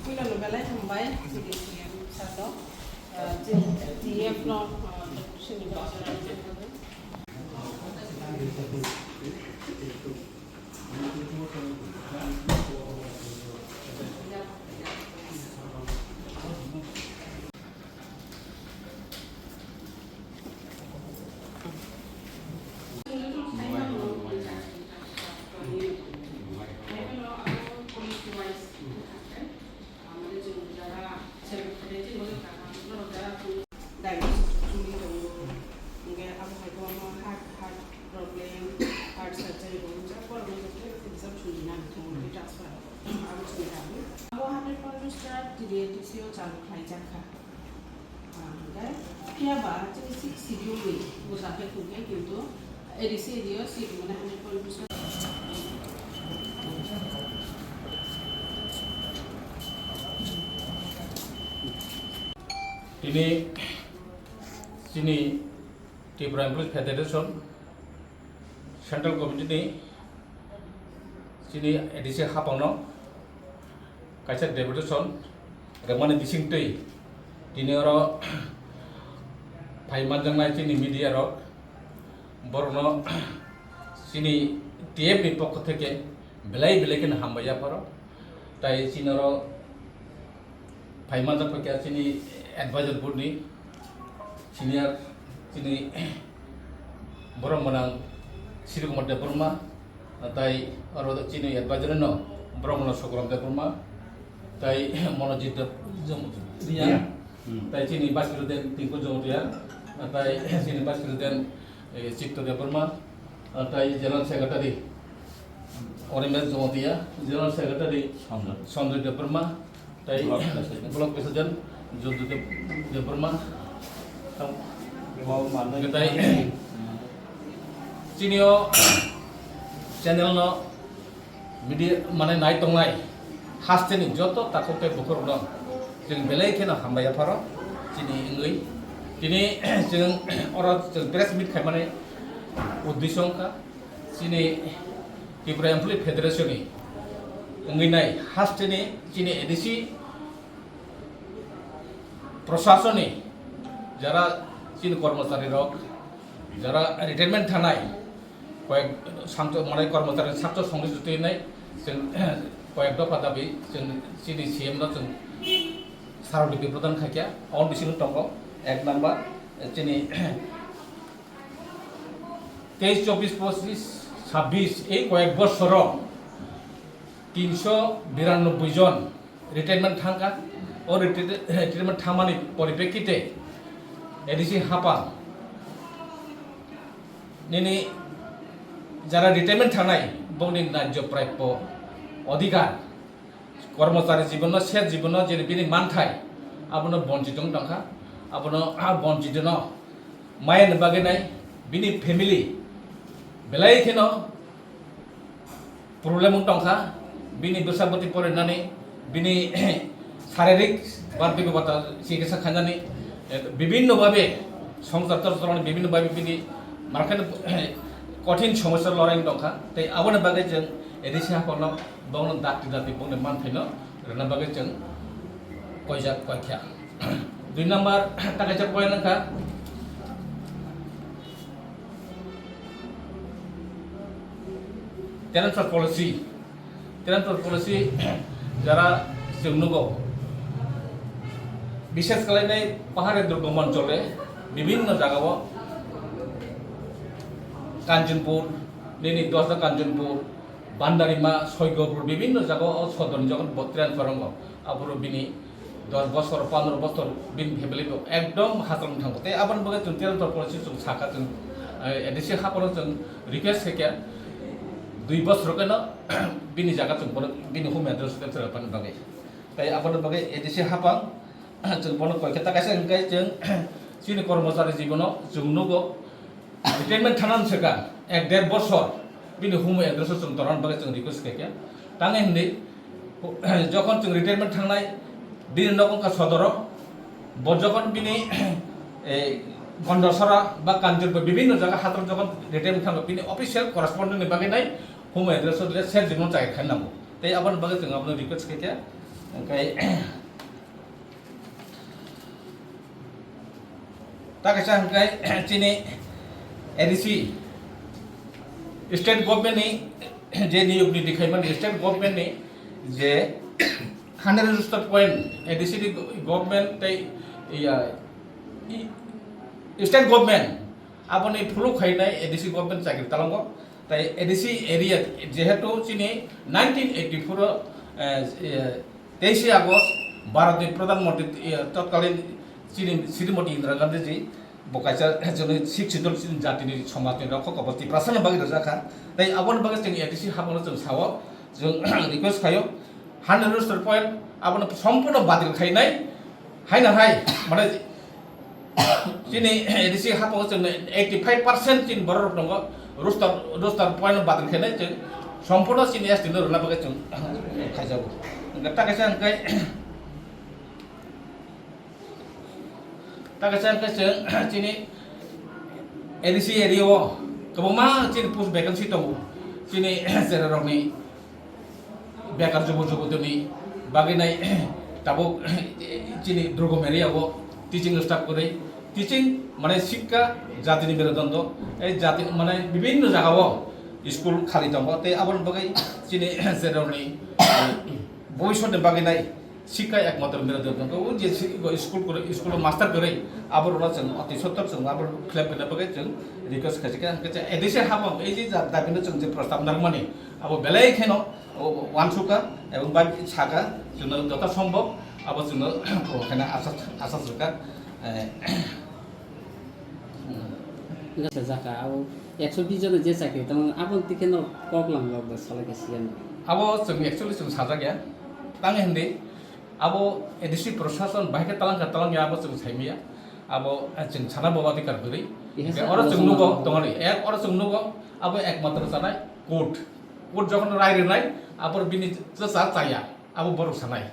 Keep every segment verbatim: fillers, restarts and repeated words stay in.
Puilano belai hambai, chini C M sir no, ah, chini T F no, ah, sini Diabetes chuli tongo, hingke abo hai kwbangma heart, heart problem, heart surgery bo wngjak, borok no joto exam sumui nang tongo, tei transfer abo chini dabi. Abo hundred ponchash ta T D A T C o chalu khlaijak kha. Ah, hingke phiya ba chini six schedule ni bo chapai tongkhe, kintu A D C area o seat mane hundred point two. Tini chini Tripura Employees Federation Central Committee ni chini A D C hapang no kaisa deputation rwmani bisingtwi tini oro phai manjaknai chini media rok, borokno chini T F ni pokho theke belai belai kheno hambai yapharo. Tai chini oro phai manjak kha chini advisor board ni senior chini borok mwnang Sri Kumar Debbarma, tai oro chini advisor no borok mwnang Sukram Debbarma, tai Monojit Deb-, Jom-, Riya, Riya. Hmm. Tai chini Vice President Tinku Jamatia, tai chini Vice President, eh, Chitto Debbarma, tai General Secretary Orimes Jamatia, General Secretary Sanjoy. Sanjoy Debbarma, tai Block President. Block President Jodhu Deb-, Debbarma. Tang-, Wow, mana? Tai chini o channel no media mane nai tongnai hasteni joto takhuk tei bukhurokno chwng belai kheno hambai yapharo chini wngwi. Tini chwng oro chwng press meet khaimani uddesyo wngkha chini Tripura Employee Federation ni wngwi nai hasteni chini A D C prosasoni jara chini kormochari rok jara retirement thanai koyek sangcho mane kormochari sangcho songri jutui nai chwng koyek dopha dabi chwng chini C M no chwng sarokditi prodan khaikha. Aboni bisingo tongo ek number chini teis, chobbish, pochish, sabbish ei koyek bosoro tinso biranobboi jon retirement thangkha. O retire-, retirement thangmani poripekkite A D C hapang nini jara retirement thangnai bongni naijo prapyo odhikar, kormochari jibono, seth jibono je bini manthai abono bonchit wng tongkha, abono a bonchitno maya ni bagwi nai bini family belai kheno problem wng tongkha, bini bwsa bwtwi porinani, bini saririk ba bini bata chikitsa khainani, eh, bibinno babe songsar chor-, chorani bibinno babe bini markheno kothin somosya lorai wng tongkha. Tei aboni bagwi chwng A D C hapangno bongno dakti dakti bongni manthaino rwna bagwi chwng koijak koikha. Dui number ta kaisa point wngkha transfer policy. Transfer policy jara chwng nugo, bishes khlainai pahari durgam onchole bibinno jagao Kanchanpur, nini dosda Kanchanpur, Bandarima, Soigopur, bibinno jagao o sodorni jokhon bo transfer wngo, aphuru bini dos bosor, pondro bosor bini family bo ekdom hachal wng thango. Tei aboni bagwi chwng transfer policy chwng sakha, chwng, eh, A D C haporo chwng request khaikha, Dui bosor keno bini jaga chwng bono bini home address transfer rwphani bagwi. Tai aboni bagwi A D C hapang chwng bono koi khe ta kaisa hwnkhe chwng chini kormochari jibono chwng nugo retirement thangna swkang ek der bosor bini home address o chwng torna bagwi chwng request khaikha. Tangwi hwnwi jokhon chwng retirement thangnai bini nok wngkha Sodoro, bo jokhon bini, eh, Gondasora ba Kanchurpur bibinno jaga hathor jokhon retirement thangkha, bini official correspondent ni bagwi nai home address o le ser jibon chai khaina nango. Tei aboni bagwi chwng abono request khaikha. Hwnkhe ta kaisa hwnkhe chini A D C state government ni je niyok niti khaimani state government ni je hundred register point A D C ni government tei iya, i, state government aboni phuluk khainai A D C government chakri talango. Tai A D C area jehetu chini nineteen eighty-four o, eh, eh, teishe August Bharatni Pradhan Mantri, eh, totkalin chini Srimati Indira Gandhi ji bo kaisa chini Sixth Schedule chini jatini somajni rokhok abo Tiprasani bagwi rwjakha. Tai aboni bagwi chwng A D C haphano chwng sao, chwng request khaio, hundred register point abono sompurno badil khainai. Haino hai, mane, chini A D C haphano chwng eighty five percent chini borok rok tongo, roster, roster point badal khe nai chwng sompurno chini S T no rwna bagwi chwng khaijago. Hwnkhe ta kaisa hwnkhe, ta kaisa hwnkhe chwng chini A D C area o kwbangma chini post vacancy tongo, chini chera rokni bekar jubo jubotini bagwi nai tabuk chini Drugom area o teaching staff kwrwi, teaching mane sikka jatini merudondo, ei jati mane bibinno jaga o school khali tongo, tei aboni bagwi chini jeroni bobisotni bagwi nai sikka ekmatro merudondo, o je si-, school kwrwi, school o master kwrwi, aborokno chwng oti sottor chwng abo khlep khe bagwi chwng request khaijak kha, hwnkhe A D C haphang ei je ja-, dabino chwng je prostab narwkmani abo belai kheno o uansukha ebong bai sakha, chwngno joto sombhob abo chwngno khaina asa, asa swkha. Eh, Wngkha sajak kha, abo ekso bish jona je chakri tongmani, aboni tikhe no kok lam rok da salai kha siyan. Abo chwng actually chwng sajak ya, tang hindi abo A D C prosason bahai khe talang kha, talang ya, abo chwng sai maya, abo, eh, chwng sana bo adhikar kwrwi. Oro chwng nugo tongani, ek oro chwng nugo abo ekmatro chanai court. Court jokhon rai rwnai, abor bini chwsa chaya, abo borok sanai.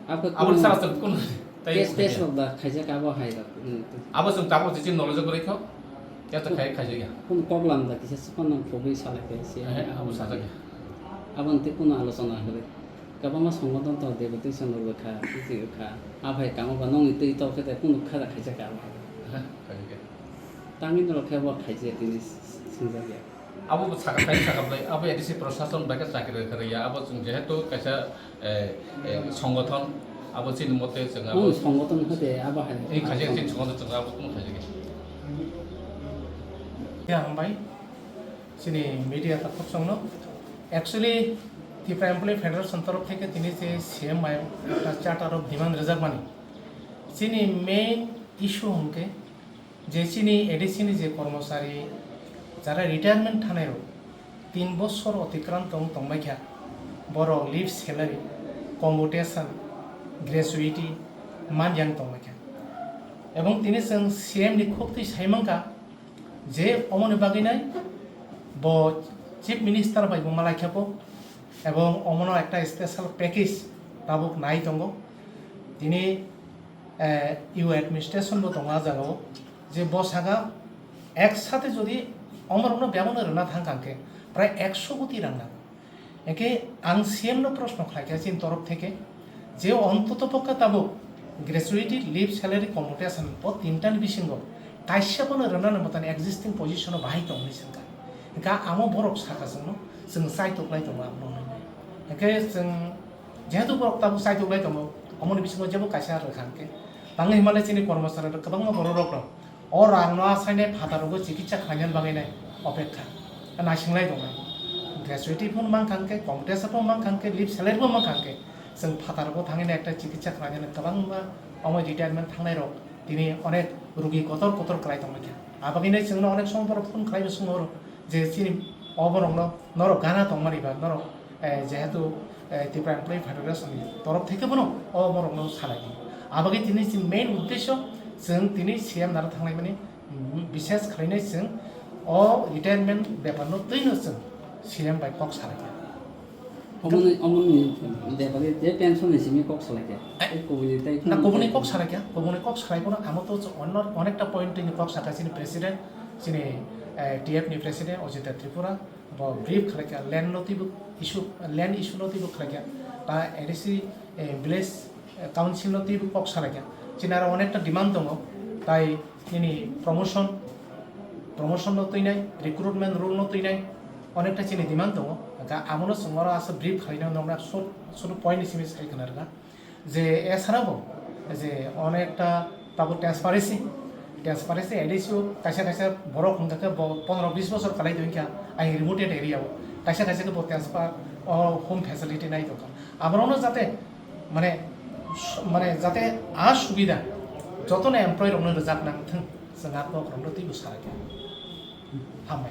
Abo sara chwng kun tei case, case rok da khaijak abo hai rok. Hmm. Abo chwng tabuk je chini knowledge o kwrwi kho, ya to khai, khaijak ya. Kun kok lam da kisa sukon nang phobwi salai khe se. Eh, abo sajak ya. Abo tei kuno alochona kwrwi. Kwbangma songothon to deputation rok wngkha, tei wngkha. Aphai tamo ba nongni twi tok khe tei kunu kha da khaijak abo hai. Eh, khaijak ya. Tangwi norok khe bo khaijak tini singjak ya. Abo bo sakha khai sakha bai, abo A D C prosason bai khe chakri rwkha rwya, abo chwng jehetu kaisa, eh, eh, songothon, abo chini mote chwng abo. Kunu songothon hwte abo hai. Ei khaijak chini songothon chwng abo kunu khaijak. Ya, hambai. Chini media takhuk chwngno. Actually, Tripura Employee Federation torof theke tini je C M bai ekta charter of demand rwjakmani. Chini main issue hwnkhe je chini A D C ni je kormochari jara retirement thanai rok tin bosor otikranto wng tongbai kha, borok leave salary, commutation, gratuity man yang tongbai kha. Ebong tini chwng C M ni khuk twi sai mankha je omoni bagwi nai bo Chief Minister bai bo malai kha bo, ebong omono ekta special package tabuk nai tongo. Tini eh, U administration bo tongo ah jagao, je bo saka ek sate jodi omorokno bebakno rwna thang kha hwnkhe prai ekso koti rang nango. Hwnkhe ang C M no proshno khlai kha chini torof theke, je ontoto pokhe tabuk gratuity, leave, salary, commutation o tinta ni bisingo kaisa bono rwnani mwtani existing position o bahai tongmani swngkha. Hwnkhe amo borok saka chwngno, chwng chaitok lai tongo abono hwnwi. Hwnkhe chwng Jehetu borok tabuk chaitok lai tongo, omoni bisingo jebo kaisa rwkha hwnkhe. Tangwi hwnmale chini kormochari rok kwbangma borok rok no o rang no achainai phataro bo chikitsa khlaina bagwi nai opekha. Naising lai tongo. Gratuity phano mankha hwnkhe, commutation phano mankha hwnkhe, leave salary bo mankha hwnkhe. Chwng phataro bo thangwi nai ekta chikitsa khlaina kwbangma omo retirement thangnai rok tini onek rugi kotor kotor kwlai tongmani kha. Abagwi nai chwngno onek somo borok phone khlai bo swngo oro je chini O borokno norok gana tongmani ba norok, eh, jehetu, eh, Tripura Employee Federation ni torop theke bono o borokno salai di. Abagwi tini si main uddesho chwng tini C M naro thanglaimani, mm, bishes khlainai chwng o retirement bepar no twino chwng C M bai kok salai di. Omoni, omoni bepar je pension ni simi kok salai khe. Eh, tei kubuni tei na kubuni kok salai khe, kubuni kok salai kono amo to onno onekta point ni kok saka chini president, chini, eh, T F ni president Ojita Tripura. Bo brief khlaikha, land no twibo issue, land issue no twibo khlaikha, ta A D C, eh, village, eh, council no twibo kok salaikha. Chini aro onekta demand tongo, tai nini promotion, promotion no twinai, recruitment rule no twinai, onekta chini demand tongo. Hwnkhe amono chwng oro aswk brief khlaina nokna short, short point ni simi sai khna rwkha. Je esara bo je onekta tabo transparency, transparency A D C o kaisa kaisa borok hwnkha khe bo pondro bis bosor kalai tongkha, ai remote area o kaisa kaisa khe bo transfer o home facility nai tongkha. Aborokno jate mane, mane jate a subida jotono employee rokno rwjak nang thung, chwng a kok rokno twibo salai kha. Hambai.